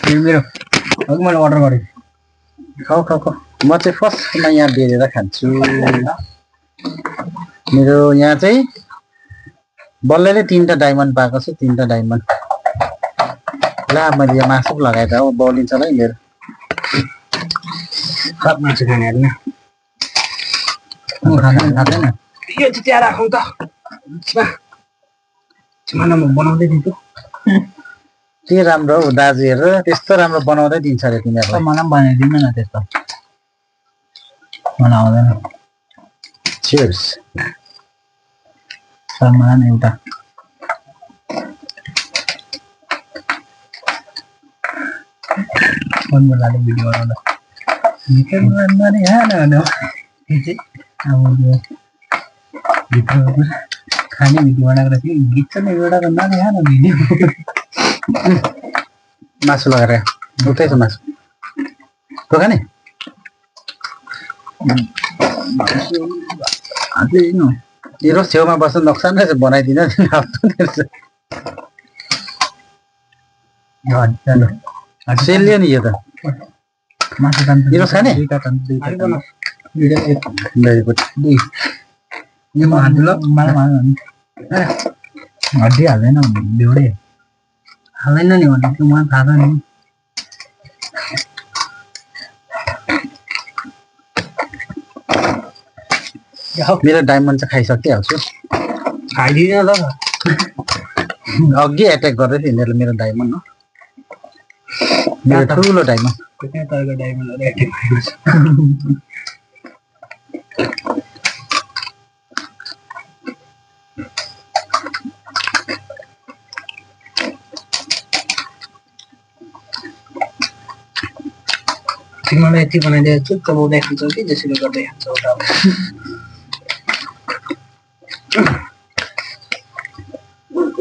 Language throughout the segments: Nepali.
मेरो अघि मैले अर्डर गरेँ खाऊ खाऊ खाऊ म चाहिँ फर्स्टमा यहाँ बेरेर खान्छु मेरो यहाँ चाहिँ बल्लैले 3टा डायमन्ड पाएको छु 3टा डायमन्ड ला मैले यहाँ मासु लगाएर हो बलिन्छ है मेरो खत मासु खानेहरु न म खाँदैन यो चाहिँ त्यहाँ राखौँ त छिमा म बनाउँदै दिन्छु के राम्रो हो दाजु हेर त्यस्तो राम्रो बनाउँदै दिन्छ अरे तिमीहरुलाई मलाई पनि बनाइदिनु न त्यस्तो मलाई आउँदैन चियर्स सलमान एउटा मन लाले भिडियो बनाउँदा निकै मनले हान खाने भिडियो बनाएर चाहिँ गीत चाहिँ एउटा नले हान भिडियो मासु लगाएर उतै छ मासु तो खाने अझै न यो छेउमा बस्न नोक्सान रहेछ बनाइदिन सेलियो नि यो त मासु खान्छ यो खाने भेरी गुड यो हाल्नु ल मलाई हड्डी हाल्दैन बेउडे हाल्दैन नि भन्दा त्यो मलाई थाहा छ नि मेरो डायमन्ड चाहिँ खाइसकिहाल्छु खाइदिनु ल अघि एट्याक गर्दै थियो यिनीहरूले मेरो डायमन्ड हो मेरो ठुलो डायमन्ड त्यहाँ तपाईँको डायमन्डहरू एट्याक भएको छ तिमीलाई यति बनाइदिएको छु चबाउँदै खान्छौ कि जसरी गर्दै खान्छौ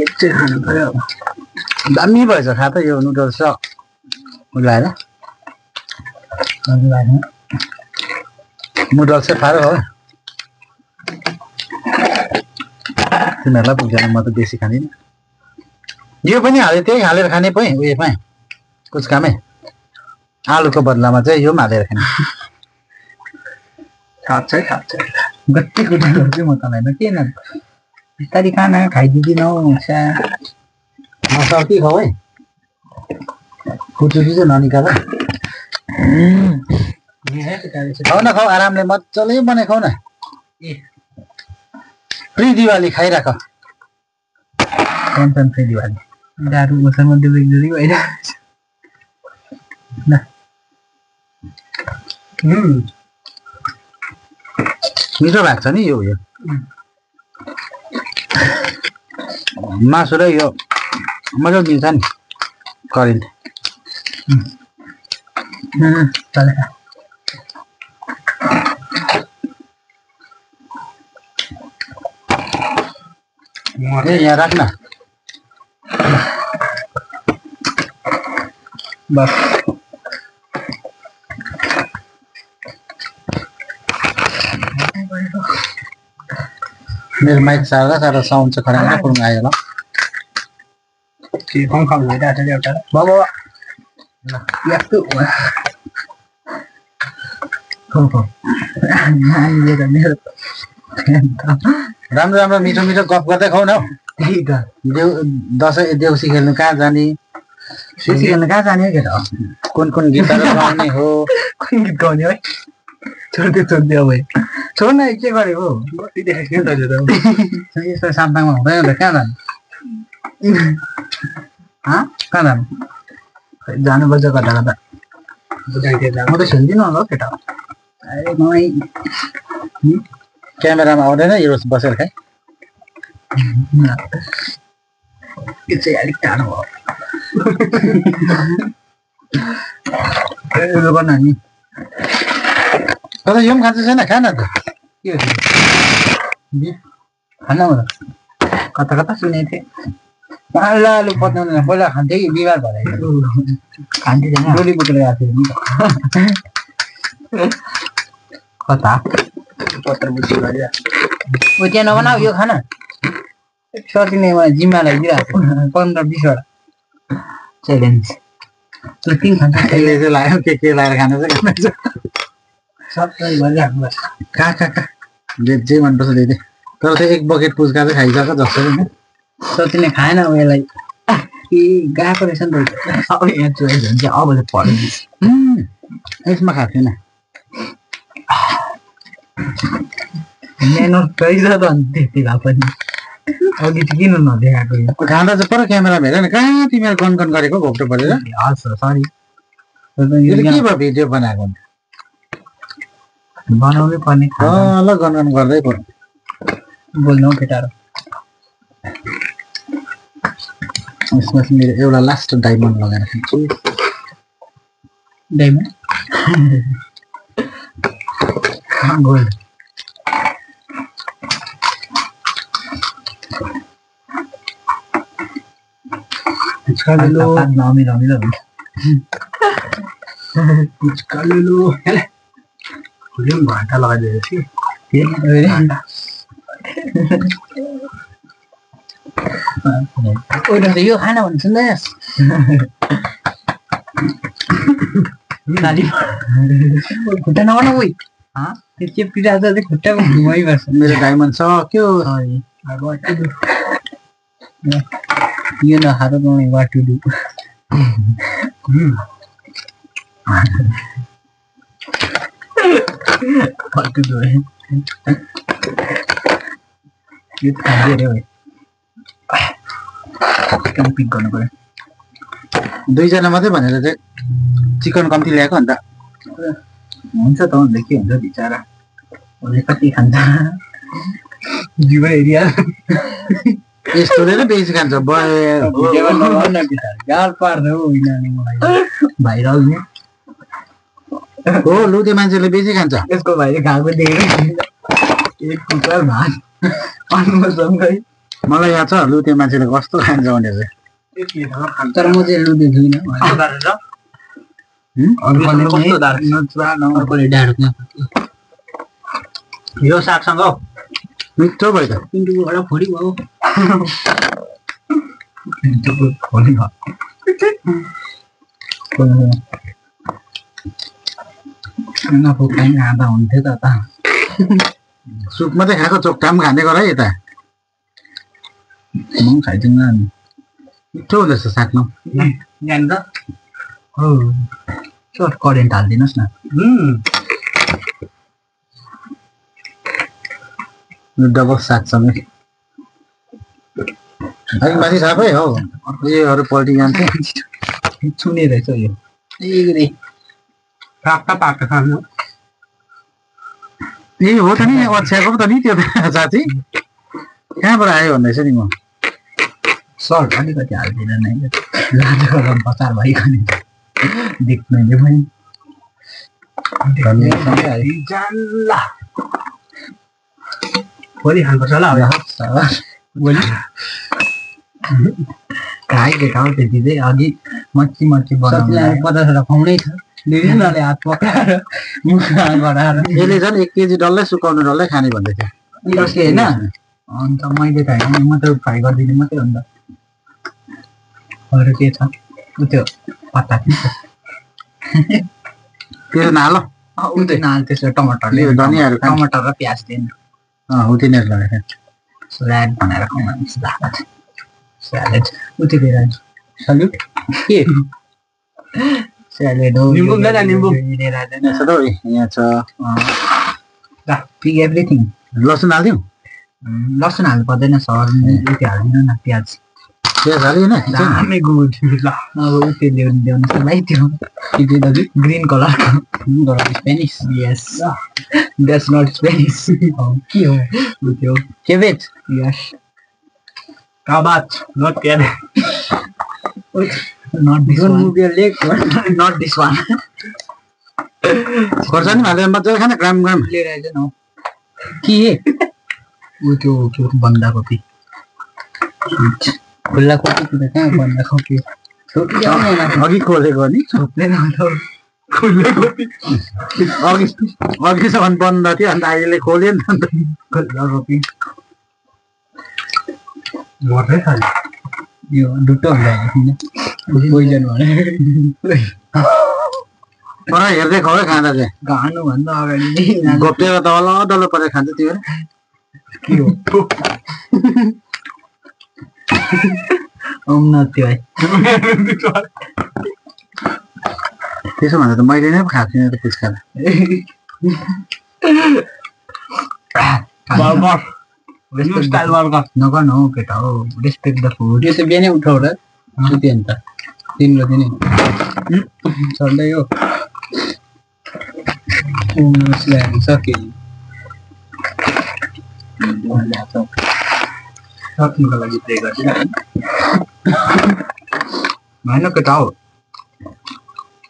यति खानु पर्यो दामी भएछ खा त यो नुडल्स र मिलाएर नुडल्स चाहिँ पारो हो तिमीहरूलाई पुग्दैन म त बेसी खाँदिनँ यो पनि हाले त्यही हालेर खाने पो उयोमा कुछ कामै आलुको बदलामा चाहिँ यो पनि हालेर खाने खान्छ गट्टी कुटाहरू चाहिँ म तँलाई न के न बिस्तारी खाना खाइदिँदिनौ नसर कि खाऊ है खुचुची चाहिँ ननिकाल खाऊ न खाऊ आरामले मजाले बनाइ खाऊ न प्री दिवाली खाइराख कन्सन फ्री दिवाली दारू मसँग देउरी भइरहेको छ मिठो लाग्छ नि यो मासु र यो मजा दिन्छ नि करेन्ट यहाँ राख्न बस मेरो माइक साह्रो साउन्ड चाहिँ खराङ पुरुङ आयो ल कम खाऊ भइरहेको छ एउटा बाबा यस्तो राम्रो राम्रो मिठो मिठो गफ गर्दै खाऊ न हौ दसैँ देउसी खेल्नु कहाँ जाने खेल्नु कहाँ जाने केटा कुन गीतहरू गाउने हो कुन गीत गाउने है छोड्दियो भाइ छोड्न के गरेको गतिदेखेको थियो त यस्तो साम्पाङमा हुँदैन त कहाँ जाने कहाँ जानु जानुपर्छ कता कता म त खेल्दिनँ होला केटा अरे मलाई क्यामेरामा आउँदैन यो बसेर खाए यो चाहिँ अलिक टाढो भयो गर्न नि तर यो पनि खान्छ छैन खान त के खान कता कता सुनेको थिएँ आलु पत्याउँदैन पहिला खान्थेँ कि बिमार भएर खान्थेँ छैन डोली बोकेर गएको थियो नि कता पत्र बुझी गरेर ओ त्यहाँ नबनाऊ यो खाना सकिने मलाई जिम्मा लगाइदिइरहेको 15-20 वटा च्यालेन्ज किन खान्छ अहिले चाहिँ लाग्यो के लाएर खानु चाहिँ खानु सबै भइराख्नु कहाँ जे मनपर्छ त्यही तर त्यो एक बकेट पुच्का चाहिँ खाइसक्यो जस्तो नि सोच्ने खाएन अब यसलाई कि गएको रहेछ नि त सबै यहाँ चोइस हुन्छ अब चाहिँ पढिदिन्छ यसमा खाएको थिएन मेहनत रहेछ त अनि त्यति भए पनि अघि चाहिँ किन नदेखाएको यो खाँदा चाहिँ पर क्यामेरा हेर न कहाँ तिमीहरू गन गरेको घोप्टो परेर हस् सरी यो के भयो भिडियो बनाएको बनाउनै पर्ने ल गन गर्दै पर्यो बोल्नु केटाहरू यसमा चाहिँ मेरो एउटा लास्ट डायमन्ड लगाएर खान्छु डायमन्ड गोल्ड रमिलो हुन्छ घन्टा लगाइदिएपछि यो खाना भन्छ खुट्टा नभन उही त्यो चेपिरहेको चाहिँ खुट्टाको घुमाइबस्छ मेरो डायमन्ड सक्यो यो नखाएर मलाई वाट टु डु यो खाँदै अरे भाइ पिक गर्नु पर्यो 2 जना मात्रै भनेर चाहिँ चिकन कम्ती ल्याएको अन्त हुन्छ त अन्त के हुन्छ बिचरा उसले कति खान्छ जिवा एरिया यस्तोले नै बेसी खान्छ गाल पार्दै हो मलाई भाइरल नि हो लुते मान्छेले बेसी खान्छ यसको भाइले खाएको देखेको एक कुकर भात अनुसँगै मलाई याद छ लुते मान्छेले कस्तो खान्छ भनेर तर म चाहिँ लुते छुइनँ अर्कोले डाँडो यो सागसँग मिठो भयो त पिन्टुकोबाट फोडी भयो खाँदा हुन्थ्यो त सुप मात्रै खाएको चोक्टा पनि खाने गर है यता म खाइदिउँ न मिठो हुँदो रहेछ साग्नु यहाँनिर सर्ट करेन्ट हालिदिनुहोस् न डबल सागसँगै अलिक माथि थापै हो योहरू पल्टी जान्छ छुने रहेछ यो पाक्का पाक्का खानु ए हो त नि ओछ्याएको पो त नि त्यो साथी कहाँबाट आयो भन्दैछ नि म सर्ट अलिकति हालिदिएर नै लाजो गरम बचार भइकन देख्नेले पनि भोलि खानुपर्छ होला भोलि खाएको ठाउँ त्यति चाहिँ अघि मच्छी बनाउनु 50 खुवाउनै छ 2 जनाले हात पकाएर मुखमा गराएर यसले झन् 1 केजी डल्लै सुकाउनु डल्लै खाने भन्दै थियो यसले होइन अन्त मैले त होइन म त फ्राई गरिदिने मात्रै हो नि त अरू के छ त्यो पत्ता त्यो नालो नाल त्यसो टमाटरले धनियाहरू टमाटर र प्याज दिनु हो तिनीहरू लगाएर स्यालेड बनाएर खुवाउनु स्यालेड उतिखेर सल्युट के स्यालेड हो निम्बु यहाँ छ पिक एभ्रिथिङ लसुन हालिदिउँ लसुन हाल्नु पर्दैन सर उति हालिदिनु न प्याज हालिएन दामी गुड ल अब उति ल्याउनु भाइ त्यो ग्रिन कलरको spinach yes that's not spinach के हो त्यो केबेज यस काबाच not cabbage not this one move your leg not this one खोर्सानी हालेर मजाले खान ग्राम ग्राम लिएर आइज न के उ त्यो बन्दाकोपी खुल्ला कोपी त कहाँ बन्दाकोपी छोपी अघि खोलेको नि छोप्ने न खुल्ला कोपी अघिसम्म बन्द थियो अन्त अहिले खोल्यो नि त खुल्ला कोपी मर्दै छ यो डुटो हुँदैन पोइजन भने तर हेर्दै खाऊ है खाँदा चाहिँ गानु भन्दा अगाडि घोप्टेर दल दल परेर खान्छ त्यो के हो उन्नति भाइ त्यसो भन्दा त मैले नै खाएको थिइनँ त पुच्का नगर्नु हौ केटा हो रेस्पेक्ट द फुड यो चाहिँ बिहानै उठाउ र सुति अन्त 3 बजे नै चल्दै हो सक्यो सक्नुको लागि प्रे गर्छु होइन केटा हो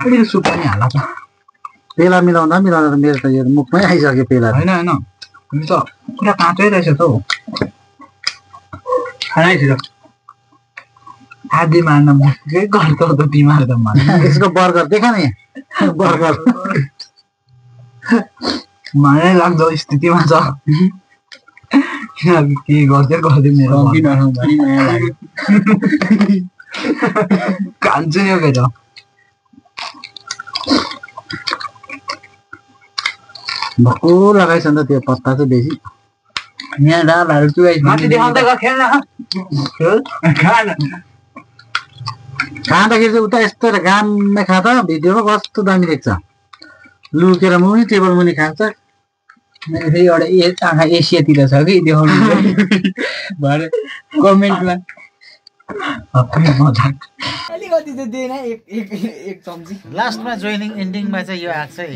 अलिक सुप पनि हाल त पेला मिलाउँदा त मेरो त यो मुखमै आइसक्यो पेला होइन होइन यो त पुरा काँचै रहेछ त हौ खानैतिर आधी मार्न के गर्छौ त तिमीहरू त मार्न यसको बर्गर देखा नि बर्गर मार्नै लाग्दो स्थितिमा छ के गर्दै मेरो कान्छ नि केटा भक्कु लगाइछ नि त त्यो पत्ता चाहिँ बेसी यहाँ डालहरू चुहाइ माथि देखाउँदै गर खेल खाँदाखेरि चाहिँ उता यस्तो घाममा खाँदा भिडियोमा कस्तो दामी देख्छ लुकेर मुनि टेबल मुनि खान्छ मेरो फेरि एउटा आँखा एसियातिर छ कि देखाउनु भरे कमेन्टमा अलिकति त दिएन एक चम्ची लास्टमा जोइनिङ एन्डिङमा चाहिँ यो आएको छ है